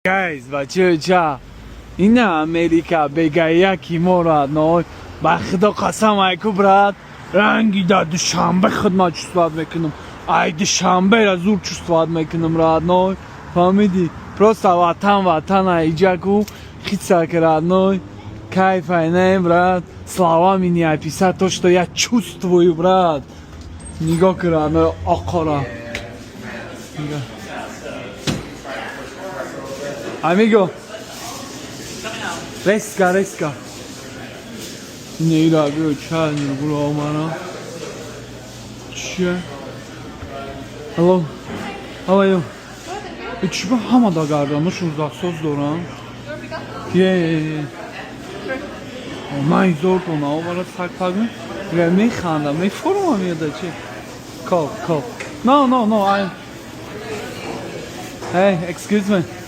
Guys, бачаҳо, ина Америка бегаяки мо, родной. Ба худо қасам, айку, брат, ранги да Душанбе худ ма чувствовать мекунам. Ай Душанбера зур чувствовать мекунам, родной. Фаҳмидӣ? Просто ватан ватан иҷаку хитсак, родной. Кайф ай, не, брат. Словами не описать то, что я чувствую, брат. Нигоҳ кун, родной, оқора. Нигоҳ. Amigo. Резко, резко. Ина биё, чай нургуро омана. Чия? Hello. How are you? Чӣ ба ҳама да гарданашон засос доранд? Yeah. Ман зор тона овара сак пак механдам, мефурмам яда чи? Call, call. No, no, no, I. Hey, excuse me.